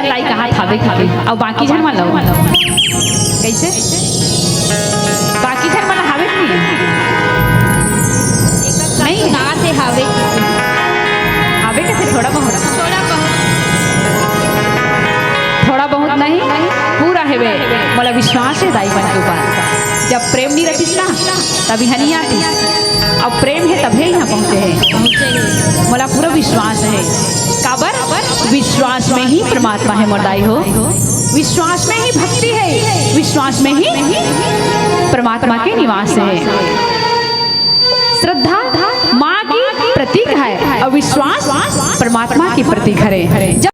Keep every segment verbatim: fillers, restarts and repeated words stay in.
लाई कहात हावे कहिके, अउ बाकी झन मन ला कइसे? बाकी झन मन ला हावे कि नहीं? नहीं। सुनात हे हावे। हावे कथे थोड़ा बहुत। थोड़ा बहुत। थोड़ा बहुत नहीं, पूरा हेवे। मोला विश्वास हे दाई मन के ऊपर। जब प्रेम नहीं रखिस ना, तभी हनी आती। अब प्रेम हे तभे यहाँ पहुँचे हे। पहुँचे हे। मोला पूरा विश्वास हे। काबर? विश्वास में ही परमात्मा हे मोर दाई हो। विश्वास में ही भक्ति हे, विश्वास में ही परमात्मा के निवास हे। श्रद्धा माँ की प्रतीक हे अउ विश्वास परमात्मा की प्रतीक हरे। जब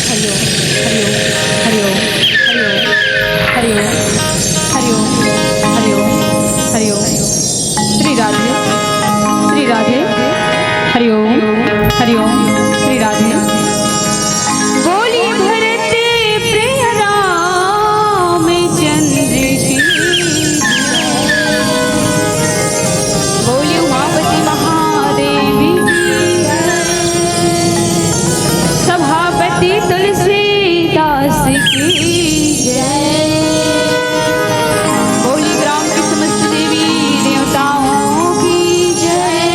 हरि ओम, हरि ओम, हरि ओम, हरि ओम। श्री राधे, श्री राधे। हरि ओम, हरि ओम, श्री राधे। बोलिए भरत प्रिय रामचंद्र की। बोलिए उमापति महादेव की। सभापति तुलसीदास की जय। बोली ग्राम की समस्त देवी देवताओं की जय।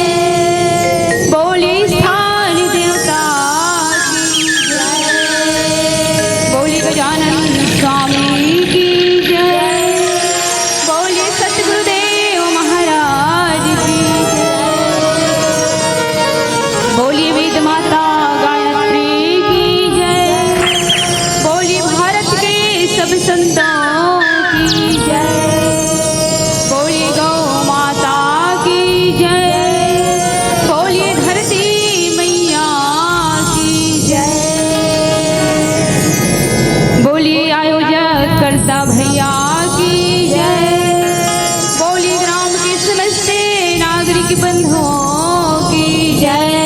बोली स्थान देवता माता गायत्री की जय। बोली भारत के सब संतों की जय। बोली गौ माता की जय। बोली धरती मैया की जय। बोली आयोजक कर्ता भैया की जय। बोली ग्राम के समस्त नागरिक बंधुओं की जय।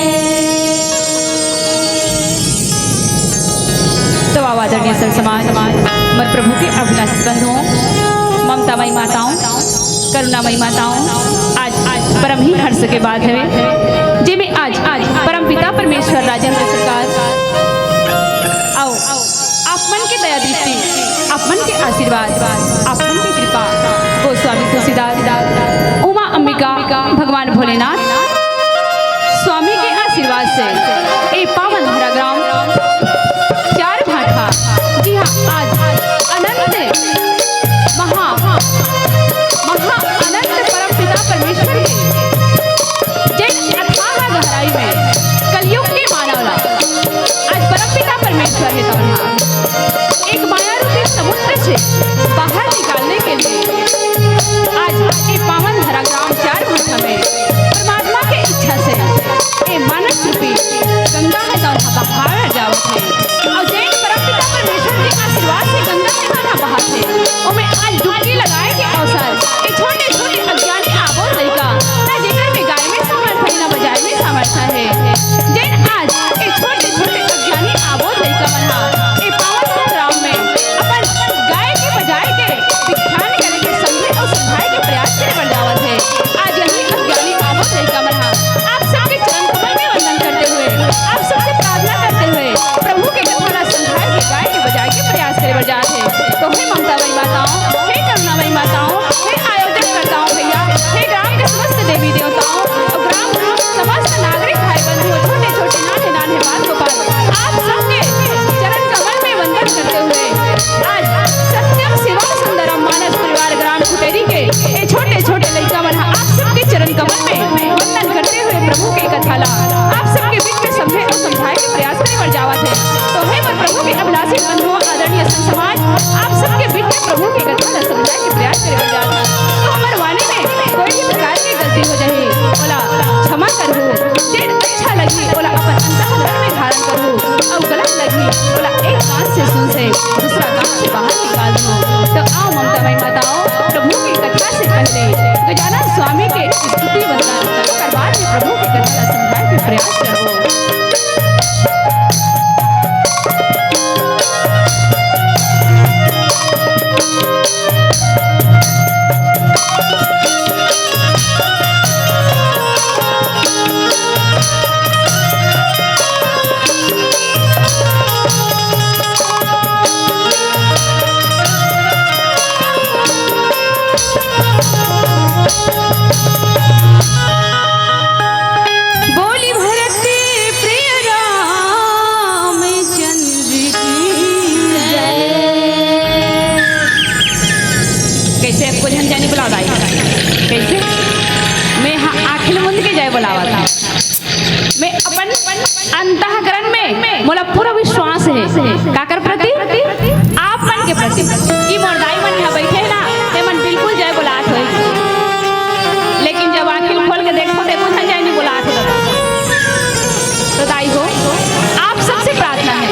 तो आओ आदरणीय संत समाज, हमर प्रभु के अभिलाषित बंधुओं, ममतामयी माताओं, करुणामयी माताओं, आज, आज परम ही हर्ष के बात हवे, जेमे आज, आज परम पिता परमेश्वर राजेंद्र सरकार अउ आप मन के दया दृष्टि, आप मन के आशीर्वाद, आप मन के कृपा, गोस्वामी तुलसीदास, उमा अंबिका, भगवान भोलेनाथ, स्वामी के आशीर्वाद से ए पावन धरा ग्राम चार भाठा, जी हाँ, आज अनंत महा, महा अनंत परम पिता परमेश्वर के जैन अथाह गहराई में कलयुग के मानव ला आज परमपिता परमेश्वर हे तमन हा एक माया रूपी समुद्र से बाहर निकालने के लिए आज ये पावन धरा ग्राम चार भाठा में परमात्मा के इच्छा से ये मानस रूपी गंगा हे तमन हा बहावत जावत हे। अउ जैन परमपिता परमेश्वर के आशीर्वाद से गंगा हे तमन हा बहत हे, ओमे आज डुबकी लगाए के अवसर ये छोटे छोटे अज्ञानी आबोध लइका, ना जेकर में गाय में सामर्थ हे, ना बजाय में सामर्थ हे। जेन आज ये छोटे छोटे अज्ञानी आबोध लइका मन हा ये पावन ग्राम में अपन गाय के बजाय के विख्यान करे के संगे अउ समझाए के प्रयास करे बर जावत हे। आज यही अज्ञानी आबोध लइका मन हा आप सबके चरण कमल में वंदन करते हुए, आप सबसे प्रार्थना करते हुए प्रभु के कथा ला समझाए के, गाय के, बजाए के प्रयास करे बर जात हे। तो हे ममतामयी माताओं, हे करुणामयी माताओं, हे आयोजन कर्ताओं भैया, हे ग्राम के समस्त देवी देवताओं अउ ग्राम के समस्त नागरिक भाई बंधुओं, छोटे छोटे, नान्हे नान्हे बाल गोपाल, आप सबके चरण कमल में वंदन करते हुए आज सत्यम शिवम सुंदरम मानस परिवार ग्राम कुटेरी के ये छोटे छोटे लइका मन हा आप सबके चरण कमल में वंदन करते हुए प्रभु के कथा ला आप सबके बीच में समझे अउ समझाए के प्रयास करे बर जावत हे। तो हे मोर प्रभु के अभिलाषी बंधुओं, आदरणीय संत समाज, आप सबके बीच में प्रभु के कथा ला समझाए के प्रयास करे बर जावत हे। तो हमर वाणी में कोई भी प्रकार के गलती हो जाही, ओला क्षमा करहू। जेन अच्छा लगही, ओला अपन अंतःकरण में धारण करहू, अउ गलत लगही, ओला एक कान से सुन से, दूसरा कान से बाहर निकाल दो। तो आओ ममतामयी माताओं, प्रभु की कथा से पहले गजानन स्वामी के स्तुति वंदन, ओकर बाद में प्रभु की कथा ला समझाए के प्रयास करबो। बोली भरत प्रिय रामचंद्र की जय। कैसे एको झन जानी बुलावत हे? कैसे? मैं हा आखिल मुंद के जय बुलावत हे। मैं अपन अंतःकरण में मोला पूरा विश्वास हे। काकर प्रति? आप मन के प्रति। ई मोर दाई मन यहाँ बैठे हे ना, ते मन बिल्कुल जय बुलात होही। लेकिन जब आँखी खोल के देखो, देखो ना जय नहीं बुलात हे। तो दाई हो, आप सबसे प्रार्थना हे,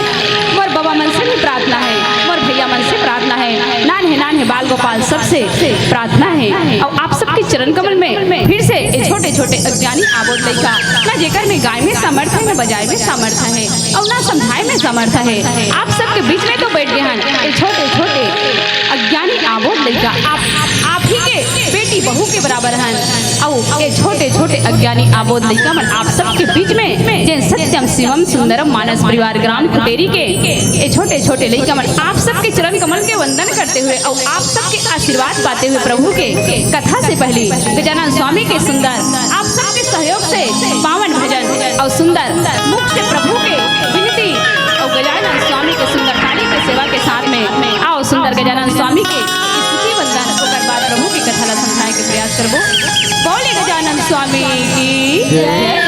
मोर बाबा मन से भी प्रार्थना हे, मोर भैया मन से प्रार्थना हे, नान्हे नान्हे बाल गोपाल सबसे प्रार्थना हे। अउ आप सबके चरण कमल में फिर से ये छोटे छोटे अज्ञानी आबोध लइका, ना जेकर में गाय में सामर्थ हे, ना बजाय में सामर्थ हे, अउ ना समझाए में सामर्थ हे। आप सबके बीच में तो बैठ गए हन, ये छोटे छोटे अज्ञानी आबोध लइका आप, आप ही के बेटी बहू के बराबर हन। अउ ये छोटे छोटे अज्ञानी आबोध लइका मन आप सबके बीच में जेन सत्यम शिवम सुंदरम मानस परिवार ग्राम कुटेरी के ये छोटे छोटे लइका मन आप सबके चरण कमल के वंदन करते हुए अउ आप सबके आशीर्वाद पाते हुए प्रभु के कथा से पहले गजानन स्वामी के सुंदर आप सबके सहयोग से पावन भजन अउ सुंदर मुख से प्रभु के विनती अउ गजानन स्वामी के सुंदर थाली के सेवा के साथ में आओ सुंदर गजानन स्वामी के स्तुति वंदन, ओकर बाद प्रभु के कथा ला समझाए के प्रयास करबो। बोले गजानन स्वामी की जय।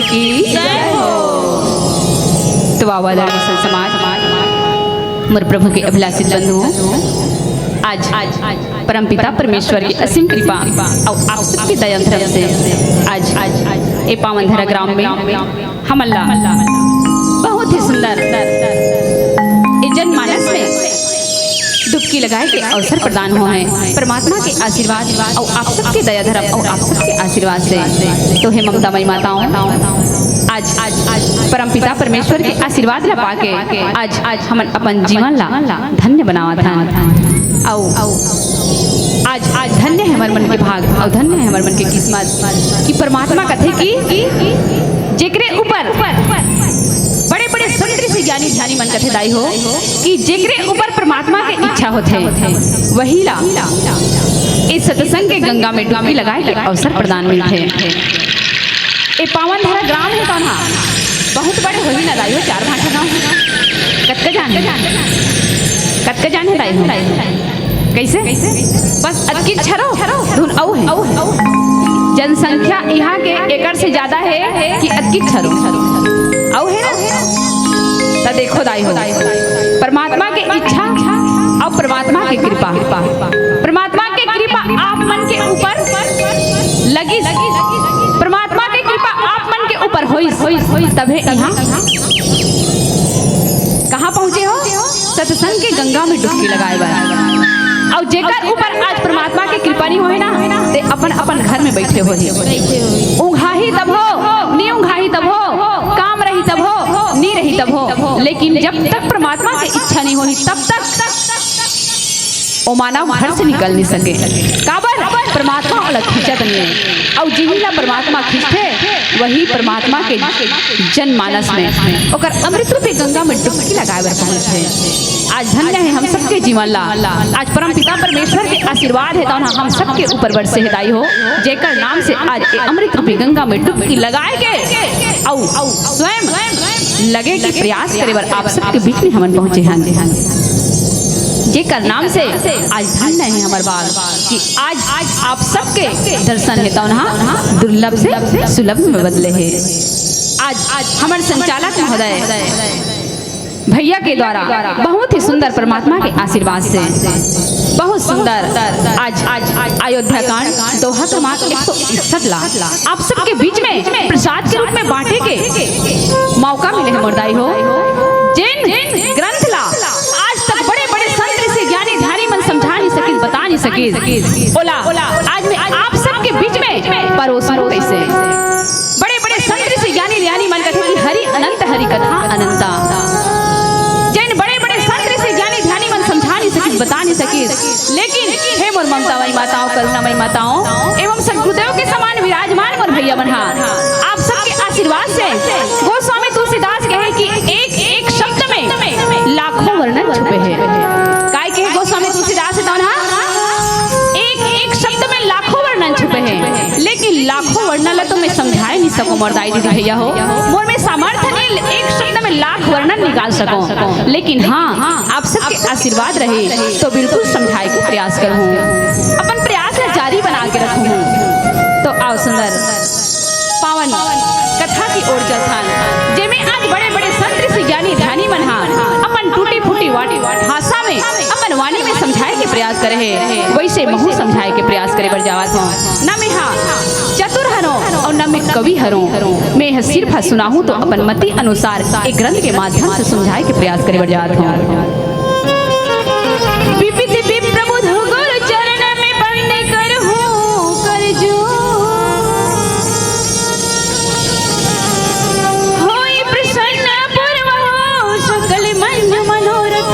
की जय हो। तो आवा आदरणीय संत समाज, मोर प्रभु के अभिलाषित बंधु, आज, आज परमपिता परमेश्वर की असीम कृपा अउ आप सबके दया धर्म से आज, आज ए पावन धरा ग्राम में हमन ला बहुत ही सुंदर ए जनमानस में डुबकी लगाए के अवसर प्रदान होहे। परमात्मा के आशीर्वाद अउ आप सबके दया धर्म अउ आप सबके आशीर्वाद से तो हे ममता मई माताओं, आज, आज, आज परमपिता परमेश्वर के आशीर्वाद ला पाके आज, आज हमन अपन जीवन ला धन्य बनावत हन। अउ, अउ आज, आज धन्य हे हमर मन के भाग अउ धन्य हे हमर मन के किस्मत कि परमात्मा कथे कि जेकरे ऊपर बड़े-बड़े संत ऋषि ज्ञानी ध्यानी मन कथे दाई हो कि जेकरे ऊपर परमात्मा के इच्छा होथे, वही ला ए सत्संग के गंगा में डुबकी लगाए के अवसर प्रदान मिलथे। ए पावन धरा ग्राम हे कौन हा? बहुत बड़े होही ना दाई हो, चार भांठा गांव हे। कतका जान हे? कतका जान हे दाई हो? कैसे? बस अतकी छरो धुन अउ हे। जनसंख्या इहाँ के एकड़ से ज्यादा हे कि अतकी छरो अउ हे ना? त देखो दाई हो, परमात्मा के इच्छा अउ परमात्मा के कृपा, परमात्मा के कृपा आप मन के ऊपर लगिस, परमात्मा के कृपा आप मन के ऊपर होइस, तभे इहाँ कहाँ पहुँचे हो? सत्संग के गंगा में डुबकी लगाए बर। अउ जेकर ऊपर आज परमात्मा के कृपा नहीं होही ना, ते अपन अपन घर में बैठे होही। ऊंघाही तभो, नी ऊंघाही तभो, काम रही तभो, नी रही तभो, लेकिन जब तक परमात्मा के इच्छा नहीं होही तब तक ओ मानव घर से निकल नहीं सके। काबर? परमात्मा ओला खींचत नहीं हे। अउ जिही ला परमात्मा खींचथे, वही परमात्मा के जनमानस में ओकर अमृत रूपी गंगा में डुबकी लगाए बर पहुंचथे। आज धन्य हे हम सबके जीवन ला। आज परम पिता परमेश्वर के आशीर्वाद हे, तौन हम सबके ऊपर बरसे हे दाई हो, जेकर नाम से आज ए अमृत रूपी गंगा में डुबकी लगाए के अउ स्वयं लगे के प्रयास करे बर आप सबके बीच में हमन पहुंचे हन, जेकर नाम से आज धन्य हे हमर बाल कि आज, आज आप सबके दर्शन हे, तौन हा दुर्लभ से सुलभ में बदले हे। आज, आज हमर संचालक महोदय भैया के द्वारा बहुत ही सुंदर परमात्मा के आशीर्वाद से बहुत सुंदर आज, आज अयोध्या कांड दोहा क्रमांक एक सौ इकसठ ला आप सबके बीच में प्रसाद के रूप में बांटे के मौका मिले हे मोर दाई हो। जेन ग्रंथ ला आज तक बड़े बड़े संत ऋषि ज्ञानी ध्यानी मन समझा नहीं सकिस, बता नहीं सकिस, ओला आज मैं आप सबके बीच में परोसूं। कैसे? बड़े बड़े संत ऋषि ज्ञानी ध्यानी मन कथे कि हरि अनंत, हरि कथा अनंता। जेन बड़े बड़े संत ऋषि ज्ञानी ध्यानी मन समझा नहीं सकिस, बता नहीं सकिस, लेकिन हे मोर ममता वाली माताओं, करुणामयी माताओं एवं सदगुरुदेव के समान विराजमान मोर भैया मन हा, आप सबके आशीर्वाद से गोस्वामी तुलसीदास कहे कि एक एक शब्द में लाखों वर्णन छुपे हे। काय कहे गोस्वामी तुलसीदास हे तौन हा? एक एक शब्द में लाखों वर्णन छुपे हे, लेकिन लाखों वर्णन ला तो मैं समझाए नहीं सकूं मोर दाई दीदी भैया हो, मोर में सामर्थ्य नहीं एक शब्द में लाख वर्णन निकाल सकूं, लेकिन हाँ, आप सबके आशीर्वाद रहे तो बिल्कुल समझाए के प्रयास करहूं, अपन प्रयास ला जारी बना के रखहूं। तो आओ सुंदर पावन कथा की ओर चलथन, जेमे आज बड़े-बड़े संत ऋषि ज्ञानी ध्यानी मन हा अपन टूटी फूटी वाणी भाषा में अपन वाणी में समझाए के प्रयास करे हे, वैसे महू समझाए के प्रयास करे बर जावत हों। न मैं हा चतुर हरों अउ न मैं कवि हरों, मैं हा सिर्फ हा सुनाहूं तो अपन मति अनुसार एक ग्रंथ के माध्यम से समझाए के प्रयास करे बर जावत हों। विविध विप्रबुध गुरु चरण में बंद करहूं कर जोर। होई प्रसन्न पूर्व हो सकल मंज मनोरथ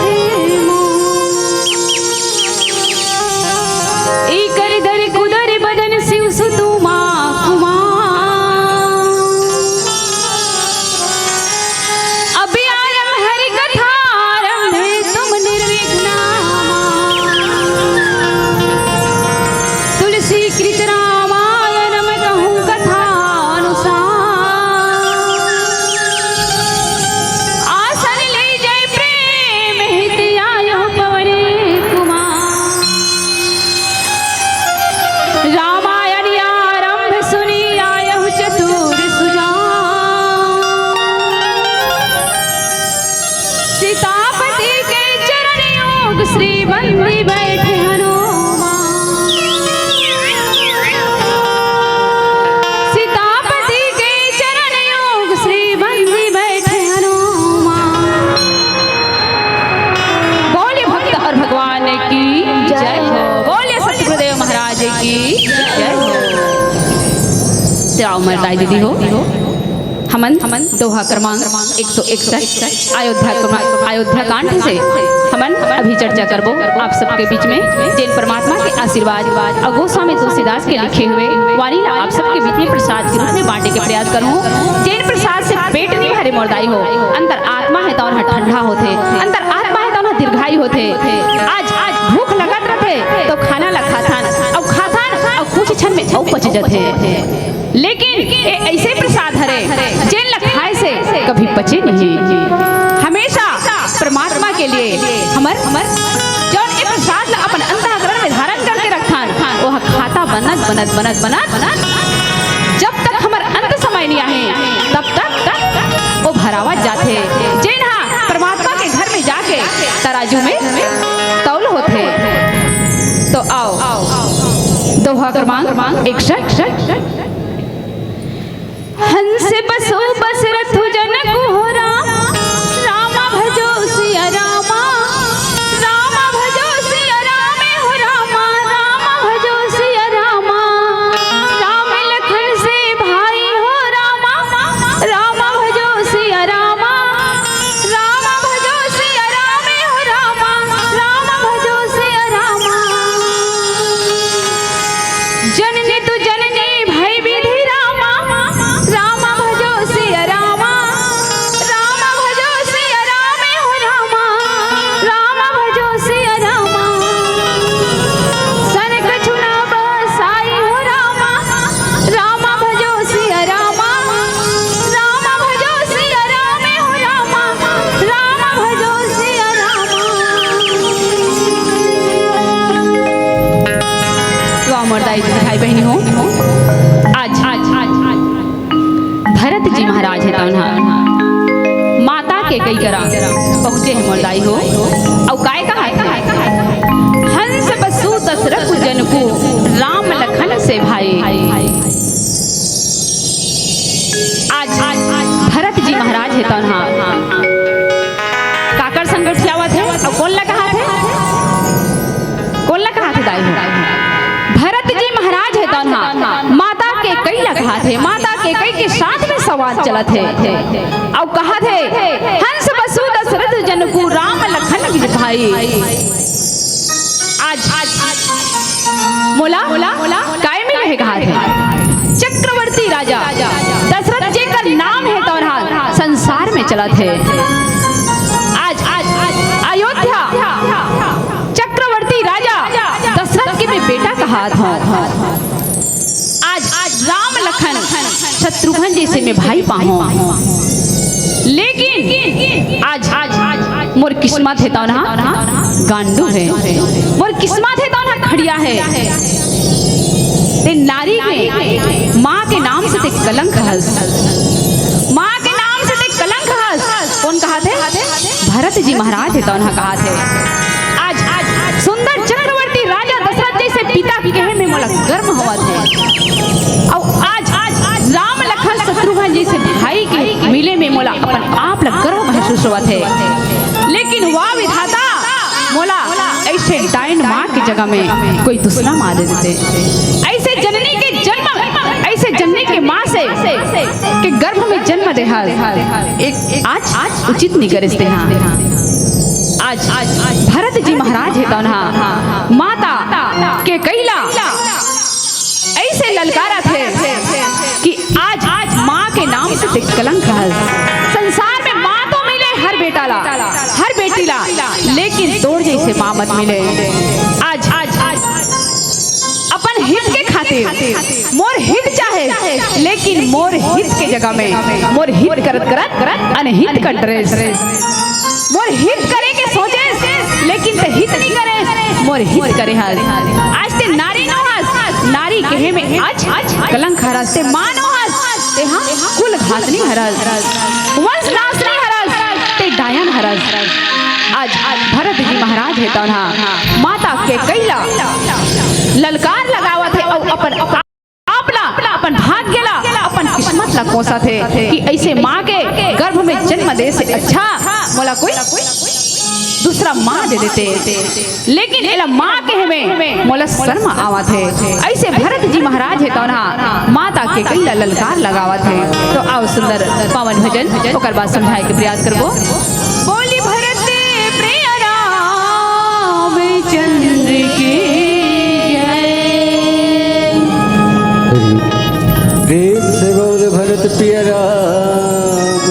मोर। इकर दर कुदर बदन शिव सुतु मा कुमार। अभी आरंभ हरि कथा आरंभे तुम निर्विघ्ना। श्री बंदी बैठे हनुमान। सीतापति के चरण योग श्री बंदी बैठे हनुमान। बोलिए भक्त और भगवान की जय हो। बोलिए सतगुरुदेव महाराज की जय हो। श्री राम दाई दीदी हो। हमन, हमन दोहा क्रमांक एक सौ इकसठ, अयोध्या क्रमांक, अयोध्या कांड से हमन अभी चर्चा करबो आप सबके बीच में। जेन परमात्मा के आशीर्वाद और गोस्वामी तुलसीदास के लिखे हुए वाणी ला आप सबके बीच में प्रसाद के रूप में बांटे के प्रयास करूँ। जेन प्रसाद से पेट नहीं भरे मोर दाई हो, अंतर आत्मा है तौन ह ठंडा होथे, अंतर आत्मा है तौन ह दीर्घायु होथे। आज, आज भूख लगत रथे तो खाना ला खाथन, अउ खाथन अउ कुछ क्षण में अउ पच जथे। लेकिन ये ऐसे प्रसाद हरे, जेन ला खाए से कभी पचे नहीं। हमेशा परमात्मा के लिए हमर, हमर जौन ये प्रसाद ला अपन अंतःकरण में धारण करके रखथन, वो खाता बनत, बनत, बनत, बनत, जब तक हमर अंत समय नहीं आए, तब तक, तक वो भरावत जाथे। जेन हा परमात्मा के घर में जाके तराजू में तौल होथे। तो आओ, दोहा क्रमांक इकसठ। हंस बसु बस रथु जनकु हो राम, राम भजो सिया रामा। राम भजो सिया रामे हो रामा, राम भजो सिया रामा। राम लखन से भाई हो रामा, राम भजो सिया रामा। राम भजो सिया रामे हो रामा, राम भजो सिया रामा। जननी तू जननी भई विधि रामा, राम भजो सिया रामा। राम भजो सिया रामे हो रामा, राम भजो सिया रामा। सन कछु ना बसाई हो रामा, राम भजो सिया रामा। राम भजो सिया रामे हो रामा, राम भजो सिया रामा। वाह मोर दाई दीदी भाई बहनी हो, आज, आज, आज, आज भरत जी महाराज हे तौन हा माता कैकई करा पहुँचे हे मोर दाई हो। अउ काय कहा, हंस बसु दस रघु जनकु, राम लखन से भाई। आज, आज भरत जी महाराज हे तौन हा काकर संग गोठियावत हे अउ कोन ला कहाथे? कोन ला कहाथे दाई हो? भरत जी महाराज हे तौन हा माता कैकई ला कहाथे, माता कैकई के साथ में संवाद चलत हे अउ कहाथे, हंस बसु दस रघु जनकु, राम लखन विधि भाई। आज, आज मोला, मोला काय मिले हे कहाथे? चक्रवर्ती राजा दशरथ जेकर नाम हे तौन हा संसार में चलत हे। आज, आज अयोध्या चक्रवर्ती राजा दशरथ के मैं बेटा कहात हों। आज, आज राम लखन शत्रुघ्न जइसे मैं भाई पाहों। लेकिन आज, आज मोर किस्मत हे तौन हा गांडू हे, मोर किस्मत हे तौन हा खड़िया हे। ते नारी के माँ के नाम से ते कलंक हस, माँ के नाम से ते कलंक हस। कोन कहाथे? भरत जी महाराज हे तौन हा कहाथे। आज, आज सुंदर चक्रवर्ती राजा दशरथ जइसे पिता के कहे में मोला गर्व होवत हे। अउ आज, आज राम लखन शत्रुघ्न जइसे भाई के मिले में मोला अपन आप ला गर्व महसूस होवत हे। लेकिन वाह विधाता, मोला ऐसे डाइन माँ के जगह में कोई दूसरा माँ दे देते। ऐसे जननी के जन्म, ऐसे जननी के माँ से के गर्भ में जन्म देहल एक आज, आज उचित नहीं करिस ते हा। आज, आज भरत जी महाराज हे तौन हा माता कैकई ला ऐसे ललकारत हे कि आज, आज माँ के नाम से ते कलंक हस। संसार में माँ तो मिले हर बेटा ला, हर बेटी ला, लेकिन तोर जइसे माँ मत मिले। आज, आज अपन हित के खातिर, मोर हित चाहे, लेकिन मोर हित के जगह में मोर हित करत करत अनहित कर डरेस। मोर हित करे के सोचेस, लेकिन ते हित नहीं करेस, मोर हित करे हस। आज ते नारी नो हस, नारी कहे में आज, आज कलंक हरस। ते माँ नो हस, ते हा कुल घातनी हरस, वंश नाशनी हरस, ते डायन हरस। आज, आज भरत जी महाराज महाराज हे तौन ह माता कैकई ला ललकार लगावत हे अउ अपन आप ला, अपन भाग्य ला, अपन किस्मत ला कोसत हे कि अइसे माँ के गर्भ में जन्म दे से अच्छा मोला कोई दूसरा माँ दे देते, लेकिन एला माँ कहे में मोला शर्म आवत हे। अइसे भरत जी महाराज हे तौन ह माता कैकई ला ललकार लगावत हे। तो आओ सुंदर पावन भजन, ओकर बाद समझाए के प्रयास करबो। बोली भरत प्रिय रामचंद्र की जय। प्रेम से बोल भरत प्रिय रामचंद्र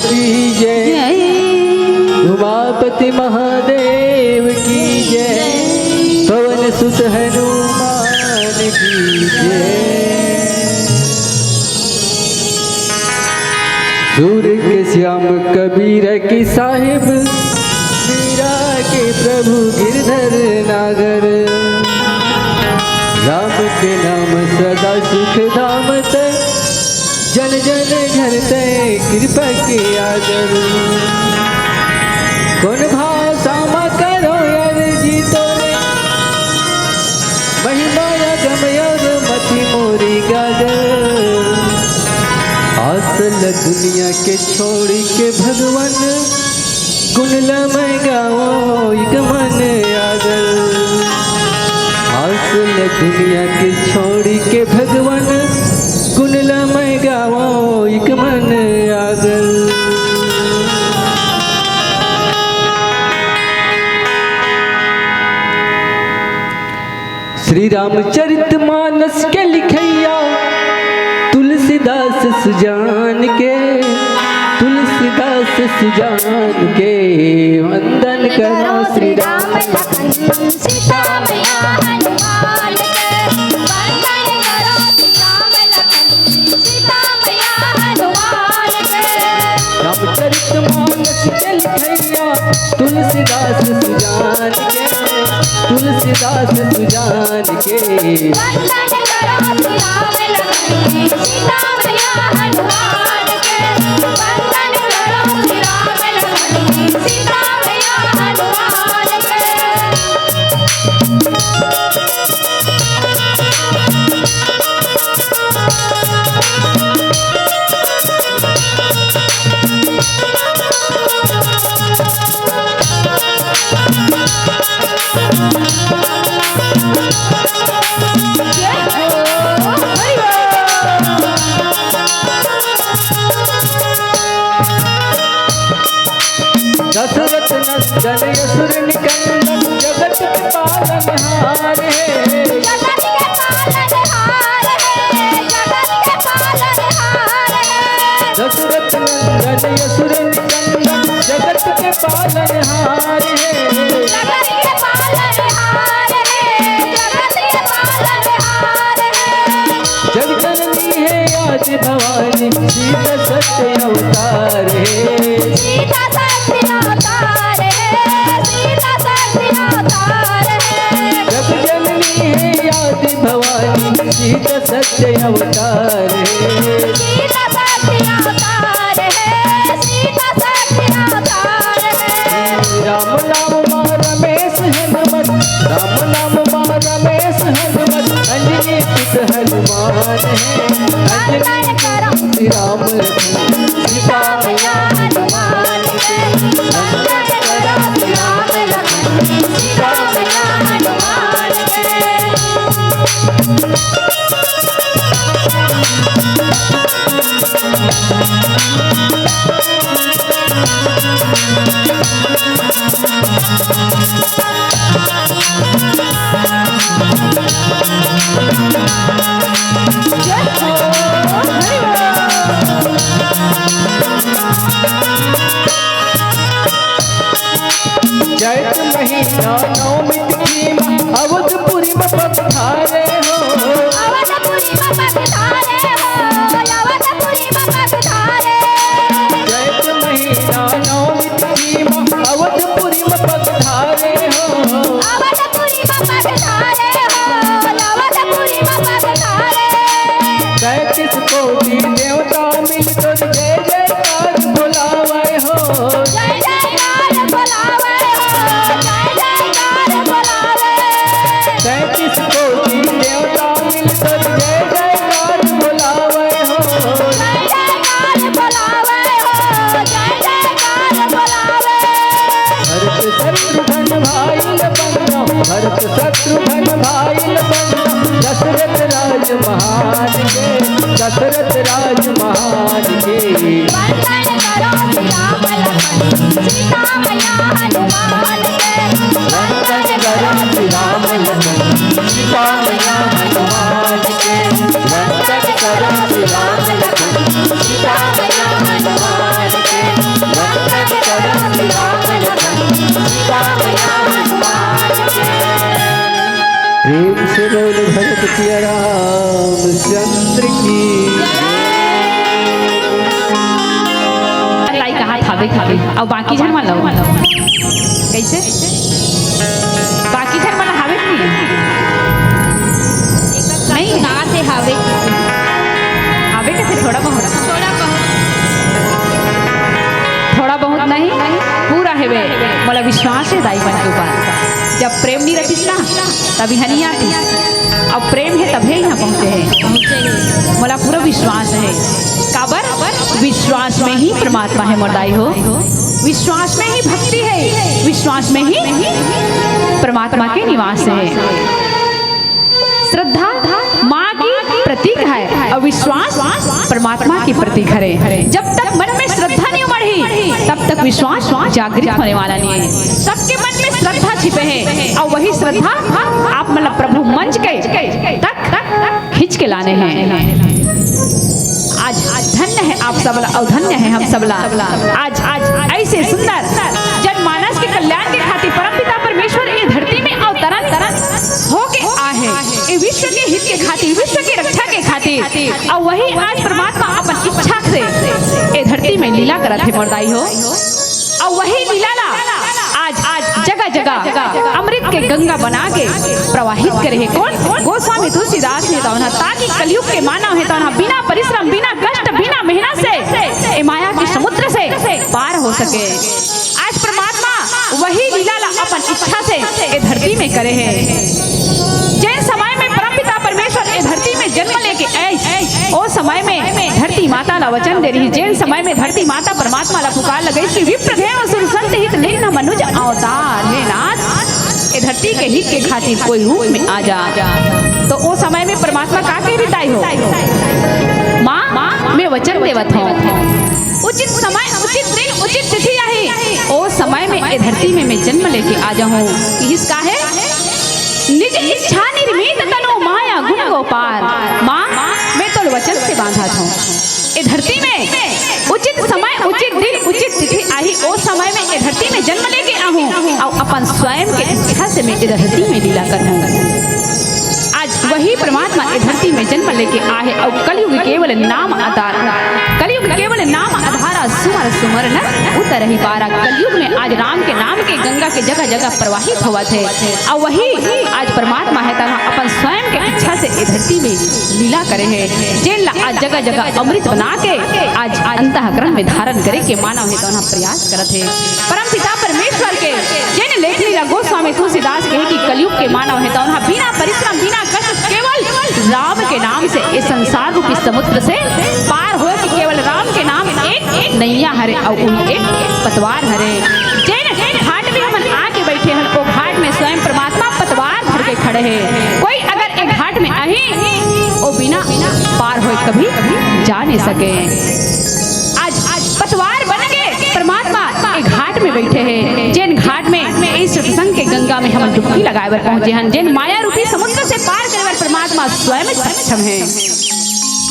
की जय। जय। उमापति महादेव की जय। जय। पवन सुत हनुमान की जय। सूर के श्याम कबीर की साहिब, मीरा के प्रभु गिरधर नागर। राम के नाम सदा सुख धाम ते, जन जन घर ते कृपा के आगर। कोन भाषा मा करो अर्जी तोरे, महिमा अगम अगम अति मोरी गागर। आस ल दुनिया के छोड़ के भगवान, गुण ल मैं गावों एक मन आगर। आस ल दुनिया के छोड़ के भगवान, गुण ल मैं गावों एक मन आगर। श्री रामचरित मानस के लिखैया तुलसीदास सुजान के, तुलसीदास सुजान के वंदन करो श्री राम लखन सीता मैया हनुमान के। वंदन करो श्री राम लखन सीता मैया हनुमान के। रामचरित मानस के लिखैया तुलसीदास सुजान के, तुलसीदास सुजान के। वंदन करो श्री राम लखन सीता मैया हनुमान के। वंदन करो श्री राम लखन सीता मैया हनुमान के। दशरथ नंदन असुर निकंदन जगत के पालनहार हे। जगत के पालनहार हे, जगत के पालनहार हे। दशरथ नंदन असुर निकंदन जगत के पालनहार हे। जगत के पालनहार हे, जगत के पालनहार हे। जग जननी हे आदि भवानी, सीता सत्य अवतार हे। सीता सत्य अवतार हे, सीता सत्य अवतार हे। जग जननी हे आदि भवानी, सीता सत्य अवतार हे। सीता सत्य अवतार हे, सीता सत्य अवतार हे। राम नाम मा रमेश हनुमत, राम नाम मा रमेश हनुमत, अंजनी सुत हनुमान हे। अंजनी करम श्री राम लखन सीता मैया हनुमान के। अंजनी करम श्री राम लखन सीता मैया हनुमान के। चैत महीना नवमी तिथि मा अवधपुरी मा पगधारे हो। अवधपुरी मा पगधारे हो, अवधपुरी मा पगधारे। चैत महीना नवमी तिथि मा अवधपुरी मा पगधारे हो। अवधपुरी मा पगधारे हो, अवधपुरी मा पगधारे। तैंतीस कोटि देवता मिल तोर जय जयकार बोलावे हो। जय जयकार बोलावे हो, जय महान के, दशरथ राज महान के। वंदन करो श्री राम लखन सीता मैया हनुमान के। वंदन करो श्री राम लखन सीता मैया हनुमान के। वंदन करो श्री राम लखन सीता मैया हनुमान के। वंदन करो श्री राम लखन सीता मैया हनुमान के। प्रेम से बोल भरत सिया रामचंद्र की। लाई कहा थावे थावे, अब बाकी झन मन ला। कैसे? बाकी झन मन ला हावे कि नहीं? नहीं। कहाँ से हावे? हावे कैसे? थोड़ा बहुत। थोड़ा बहुत। थोड़ा बहुत नहीं, पूरा हेवे। मोला विश्वास हे दाई मन के ऊपर। जब प्रेम नहीं रखिस ना, तभी हनी आती। अब प्रेम हे तभे यहाँ पहुँचे हे। मोला पूरा विश्वास हे। काबर? विश्वास में ही परमात्मा हे मोर दाई हो। विश्वास में ही भक्ति हे, विश्वास में ही परमात्मा के निवास हे। श्रद्धा माँ की प्रतीक हे अउ विश्वास परमात्मा की प्रतीक हरे। जब तक मन में श्रद्धा नहीं उमड़ही, तब तक विश्वास जागृत होने वाला नहीं हे। सबके मन में श्रद्धा छिपे हे अउ वही श्रद्धा आप मन ला प्रभु मंच के तक खींच के लाने हे। आज धन्य हे आप सबला अउ धन्य हे हम सबला। आज, आज ऐसे सुंदर जनमानस के कल्याण के खातिर परमपिता परमेश्वर ये धरती में अवतरण होके आहे। ये विश्व के हित के खातिर, विश्व की रक्षा के खातिर, अउ वही आज परमात्मा अपन इच्छा से ये धरती में लीला करत हे मोर दाई हो। अउ वही लीला ला आज, आज जगह जगह अमृत के गंगा बना के प्रवाहित करे हे। कोन? गोस्वामी तुलसीदास हे तौन ह, ताकि कलयुग के मानव हे तौन ह बिना परिश्रम, बिना कष्ट, बिना मेहनत से ए माया के समुद्र से पार हो सके। आज परमात्मा वही लीला ला अपन इच्छा से ए धरती में करे हे। जेन समय में परमपिता परमेश्वर ए धरती में जन्म लेके आइस, ओ समय में धरती माता ला वचन दे रही, जेन समय में धरती माता परमात्मा ला पुकार लगइस कि विप्र देव सुर संत हित लीन्ह मनुज अवतार, हे नाथ, ए धरती के हित के खातिर कोई रूप में आ जा। तो ओ समय में परमात्मा का कह रही, दाई हो? माँ, मैं वचन देवत हूँ, उचित समय, उचित दिन, उचित तिथि आही, ओ समय में ए धरती में मैं जन्म लेके आ जाहूँ। किहिस काहे? निज इच्छा निर्मित तनु माया गुण गो पार। माँ, मैं तोर वचन से बांधत हूँ। ए धरती में उचित समय, उचित दिन, उचित तिथि आही, ओ समय में ए धरती में जन्म लेके आहूँ अउ अपन स्वयं के इच्छा से मैं ए धरती में लीला करहूँ। आज वही परमात्मा ए धरती में जन्म लेके आहे अउ कलयुग केवल नाम आधार, कलयुग केवल नाम आधारा, सुमर सुमर नर उतरहि पारा। कलयुग में आज राम के नाम के गंगा के जगह जगह प्रवाहित होवत हे अउ वही आज परमात्मा हे तहा अपन स्वयं के इच्छा से ए धरती में लीला करे हे, जेन ला आज जगह जगह अमृत बना के आज अंतःकरण में धारण करे के मानव हे तौन ह प्रयास करत हे। परम पिता परमेश्वर के जेन लेखनी ला गोस्वामी तुलसीदास कहे कि कलयुग के मानव हे तौन ह बिना परिश्रम, बिना कष्ट, केवल राम के नाम से ए संसार रूपी समुद्र से पार होए कि केवल राम के नाम एक नैया हरे अउ उही एक पतवार हरे। जेन घाट में हमन आके बैठे हन, ओ घाट में स्वयं परमात्मा पतवार धर के खड़े हे। कोई अगर ए घाट में आही, ओ बिना पार होए कभी जा नहीं सके। आज, आज पतवार बन के परमात्मा ए घाट में बैठे हे, जेन घाट में इस सत्संग के गंगा में हमन डुबकी लगाए बर पहुंचे हन, जेन माया रूपी समुद्र से पार करे बर परमात्मा स्वयं सक्षम हे।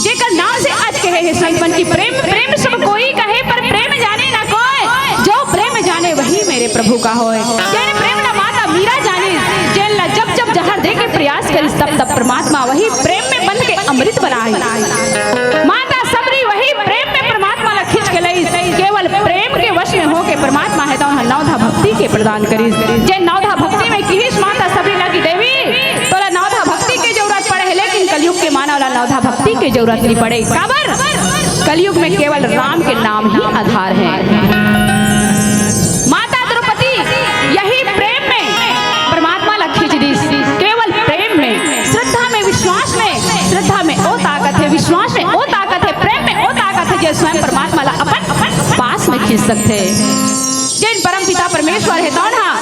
जेकर नाम से आज कहे हे संत मन की प्रेम, प्रेम सब कोई कहे पर प्रेम जाने ना कोई, जो प्रेम जाने वही मेरे प्रभु का होए। जेन प्रेम ला माता मीरा जानिस, जेन ला जब जब जहर दे के प्रयास करिस, तब तब परमात्मा वही प्रेम में बंध के अमृत बनाए। माता सबरी वही प्रेम में परमात्मा ला खींच के लइस। केवल प्रेम के वश में होके परमात्मा हे तौन ह नवधा भक्ति के प्रदान करिस। जेन नवधा भक्ति में किहिस माता सबरी ला कि देवी, तोला नवधा भक्ति के जरूरत पड़े हे, लेकिन कलयुग के मानव ला नवधा भक्ति के जरूरत नहीं पड़े। काबर? कलयुग में केवल राम के नाम ही आधार हे। माता द्रौपदी यही प्रेम में परमात्मा ला खींच दिस, केवल प्रेम में, श्रद्धा में, विश्वास में। श्रद्धा में ओ ताकत हे, विश्वास में ओ ताकत हे, प्रेम में ओ ताकत हे, जे स्वयं परमात्मा ला अपन पास में खींच सकथे। जेन परम पिता परमेश्वर हे तौन ह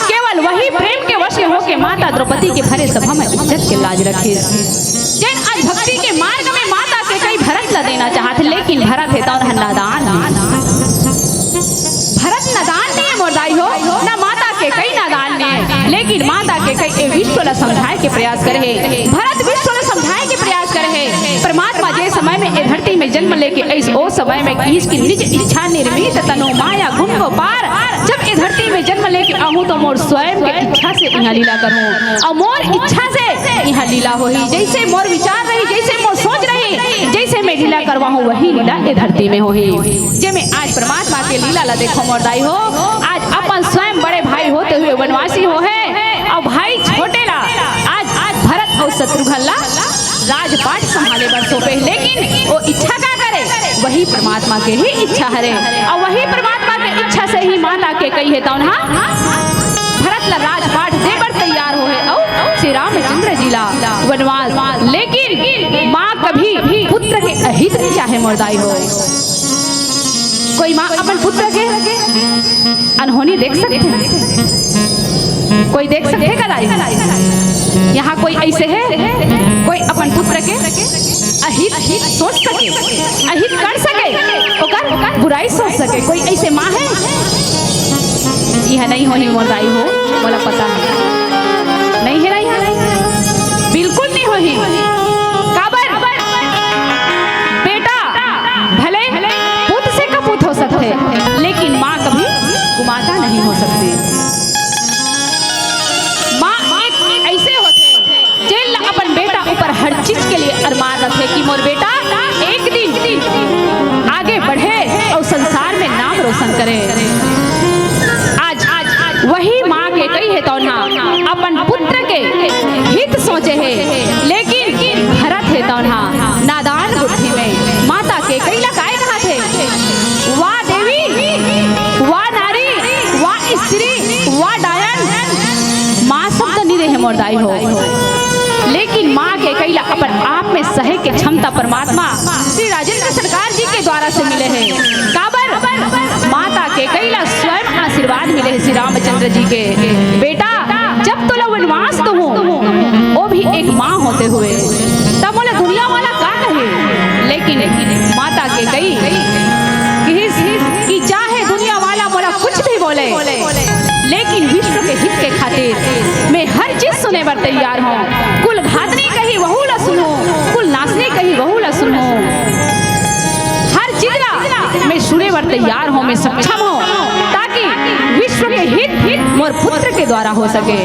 केवल वही प्रेम के वश में होके माता द्रौपदी के भरे सभा में इज्जत के लाज रखिस। जेन भक्ति के मार्ग में माता कैकई भरत ला देना चाहत हे, लेकिन भरत हे तौन ह नादान। भरत नादान नहीं हे मोर दाई हो, ना माता कैकई नादान नहीं हे, लेकिन माता कैकई ए विश्व ला समझाए के प्रयास करे हे। भरत विश्व ला समझाए के प्रयास करे हे। परमात्मा जे समय में ए धरती में जन्म लेके अइस, ओ समय में किहिस कि निज इच्छा निर्मित तनु माया गुण को पार। जब ए धरती में जन्म लेके आहूं तो मोर स्वयं के इच्छा से इहां लीला करहूं, अउ मोर इच्छा से इहां लीला होही। जइसे मोर विचार रही, जइसे मोर सोच रही, जइसे मैं लीला करवाहूं, वही लीला ए धरती में होही। जेमे आज परमात्मा के लीला ला देखो मोर दाई हो, आज अपन स्वयं बड़े भाई होते हुए वनवासी होहे, अउ भाई छोटे ला आज, आज भरत अउ शत्रुघ्न ला राजपाट संभाले बर सौंपे, लेकिन ओ इच्छा का करे? वही परमात्मा के ही इच्छा हरे, अउ वही परमात्मा के इच्छा से ही माता कैकई हे तौन ह भरत ला राजपाट दे बर तैयार होहे, अउ श्री रामचंद्र जी ला वनवास। लेकिन माँ कभी पुत्र के अहित नहीं चाहे मोर दाई हो। कोई माँ अपन पुत्र के अनहोनी देख सकथे? कोई देख सकथे का दाई? यहाँ कोई अइसे हे, कोई अपन पुत्र के अहित, अहित सोच सके, अहित कर सके, ओकर बुराई सोच सके, कोई अइसे माँ हे? इहां नहीं होही मोर दाई हो, मोला पता हे। नहीं हे, नहीं हे, बिल्कुल नहीं होही। काबर? बेटा भले पुत से कपूत हो सकथे, लेकिन माँ कभी कुमाता नहीं हो सकती। माँ एक अइसे होथे, जेन ला अपन बेटा ऊपर हर चीज के लिए अरमान रथे कि मोर बेटा एक दिन आगे बढ़े अउ संसार में नाम रोशन करे। आज, आज वही माँ कैकई हे तौन ह अपन पुत्र के हित सोचे हे, लेकिन भरत हे तौन ह नादान बुद्धि में माता कैकई ला काय कहाथे? वाह देवी, वाह नारी, वाह स्त्री, वाह डायन। माँ शब्द नहीं रहे मोर दाई हो, लेकिन माँ कैकई ला अपन आप में सहे के क्षमता परमात्मा श्री राजेंद्र सरकार जी के द्वारा से मिले हे। काबर? माता कैकई ला स्वयं आशीर्वाद मिले हे श्री रामचंद्र जी के, बेटा जब तोला वनवास दूहूं, ओ भी एक माँ होते हुए, तब मोला दुनिया वाला का कही? लेकिन माता कैकई किहिस कि चाहे दुनिया वाला मोला कुछ भी बोले, लेकिन विश्व के हित के खातिर मैं हर चीज सुने बर तैयार हूँ। कुल घातनी कही वहू ला सुनहूं, कुल नासनी कही वहू ला सुनहूं। हर चीज ला मैं सुने बर तैयार हूँ, मैं सक्षम हूँ, ताकि विश्व के हित मोर पुत्र के द्वारा हो सके,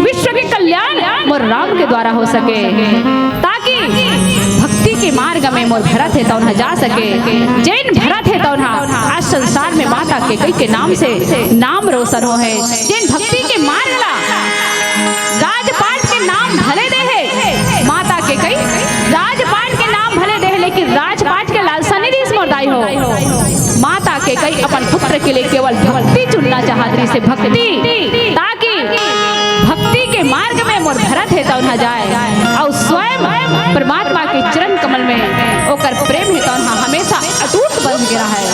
विश्व के कल्याण मोर राम के द्वारा हो सके, ताकि भक्ति के मार्ग में मोर भरत हे तौन ह जा सके। जेन भरत हे तौन ह आज संसार में माता कैकई के नाम से नाम रोशन होहे। जेन भक्ति के मार्ग ला राजपाट के नाम भले दे हे, माता कैकई राजपाट के नाम भले दे हे, लेकिन राजपाट के लालसा नहीं दिस मोर दाई हो। माता कैकई अपन पुत्र के लिए केवल भक्ति चुनना चाहत रहिसे, भक्ति, ताकि भक्ति के मार्ग में मोर भरत हे तौन ह जाए, अउ स्वयं परमात्मा के चरण कमल में ओकर प्रेम हे तौन ह हमेशा अटूट बंध के रहय।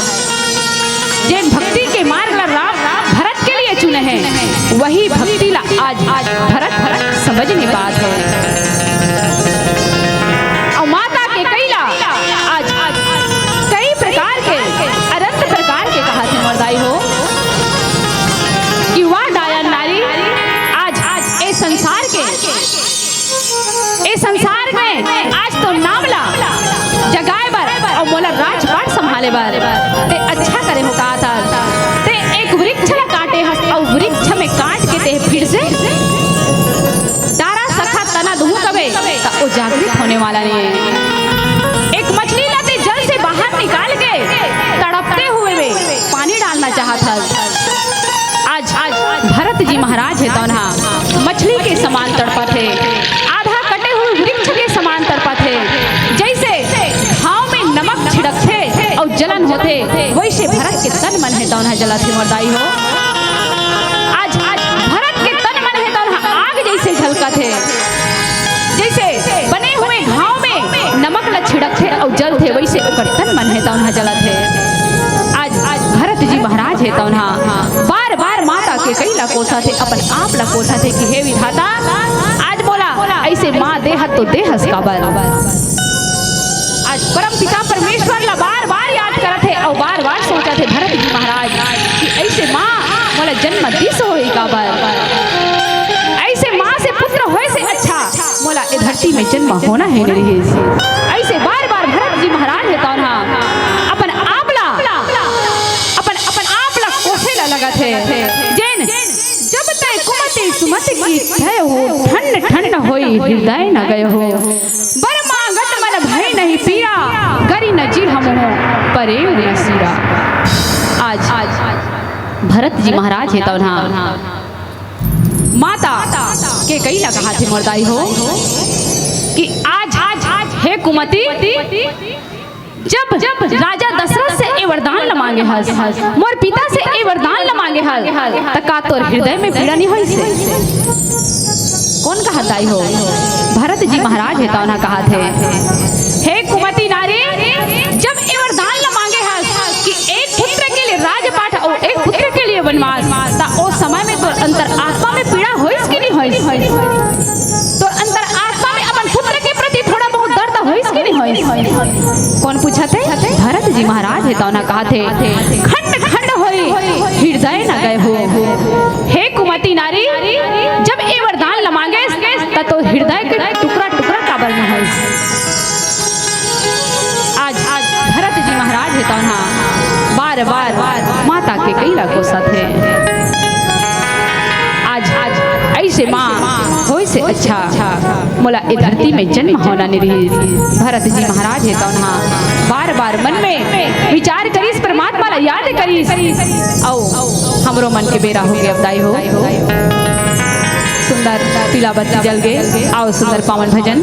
जेन भक्ति के मार्ग ला राम भरत के लिए चुने हे, वही भक्ति ला आज, आज भरत, भरत समझ नहीं पात हे। अउ माता कैकई ला आज, आज कई प्रकार के, अनंत प्रकार के कहाथे मोर दाई हो कि वाह डायन नारी, आज, आज ए संसार के, ए संसार में आज तो नाम ला जगाए बर अउ मोला राजपाट संभाले बर ते अच्छा करे हो कहात हस। ते एक वृक्ष ला काटे हस अउ वृक्ष में काट के ते फिर से डारा शाखा तना दूहूं कबे, त ओ जागृत होने वाला नहीं हे। एक मछली ला ते जल से बाहर निकाल के तड़पते हुए में पानी डालना चाहत हस। आज, आज भरत जी महाराज हे तौन ह मछली के समान तड़पत हे, आधा कटे हुए वृक्ष के समान तड़पत हे। जइसे घाव में नमक छिड़कथे अउ जलन होथे, वइसे भरत के तन मन हे तौन ह जलत हे मोर दाई हो। आज, आज भरत के तन मन हे तौन ह आग जइसे झलकत हे। जइसे बने हुए घाव में नमक ल छिड़कथे अउ जलथे, वइसे ओकर तन मन हे तौन ह जलत हे। आज, आज भरत जी महाराज हे तौन ह बार बार माता कैकई ला कोसत हे, अपन आप ला कोसत हे कि हे विधाता, आज मोला अइसे माँ देहस तो देहस काबर। आज परम पिता परमेश्वर ला बार बार याद करत हे अउ बार बार सोचत हे भरत जी महाराज कि अइसे माँ मोला जन्म दिस होही काबर। अइसे माँ से पुत्र होय से अच्छा मोला ए धरती में जन्म होना हे नइ रिहिस। अइसे बार बार भरत जी महाराज हे तौन हा अपन आप ला, अपन, अपन आप ला कोसे ला लगत हे। जेन जब तै कुमति सुमति की थय हो, ठंड ठंड होई हृदय न गय हो। बर मांगत मन भय नहीं पीरा, करी न जी हम हो परेव न सीरा। आज, आज भरत जी महाराज हे तौन हा माता केकई ला कहाथे मोर दाई हो कि आज, आज हे कुमति, जब, जब राजा दशरथ से ए वरदान ल मांगे हस, मोर पिता से ए वरदान ल मांगे हस, त का तोर हृदय में पीड़ा नइ होइस हे? कोन कहत दाई हो? भरत जी महाराज हे तौन हा कहत हे, हे कुमति नारी, जब ए वरदान ल मांगे हस कि एक पुत्र के लिए राजपाट अउ एक पुत्र के लिए वनवास, त ओ समय में तोर अंतर आत्मा में पीड़ा होइस कि नइ होइस? तोर अंतर आत्मा में अपन पुत्र के प्रति थोड़ा बहुत दर्द होइस कि नइ होइस? कोन पूछत हे? भरत जी महाराज हे तौन हा कहत हे, खंड खंड होई हृदय न गय हो। हे कुमति नारी, जब ए वरदान ल मांगेस त तोर हृदय के टुकड़ा टुकड़ा काबर नइ होइस? आज, आज भरत जी महाराज हे तौन हा बार बार माता केकई ला कोसत हे। आज, आज अइसे माँ होय से अच्छा मोला ए धरती में जन्म होना नइ रिहिस। भरत जी महाराज हे तौन हा बार बार मन में विचार करिस, परमात्मा ला याद करिस। अउ हमरो मन के बेरा होगे अब दाई हो। सुंदर पीला बत्ती जल गे, अउ सुंदर पावन भजन।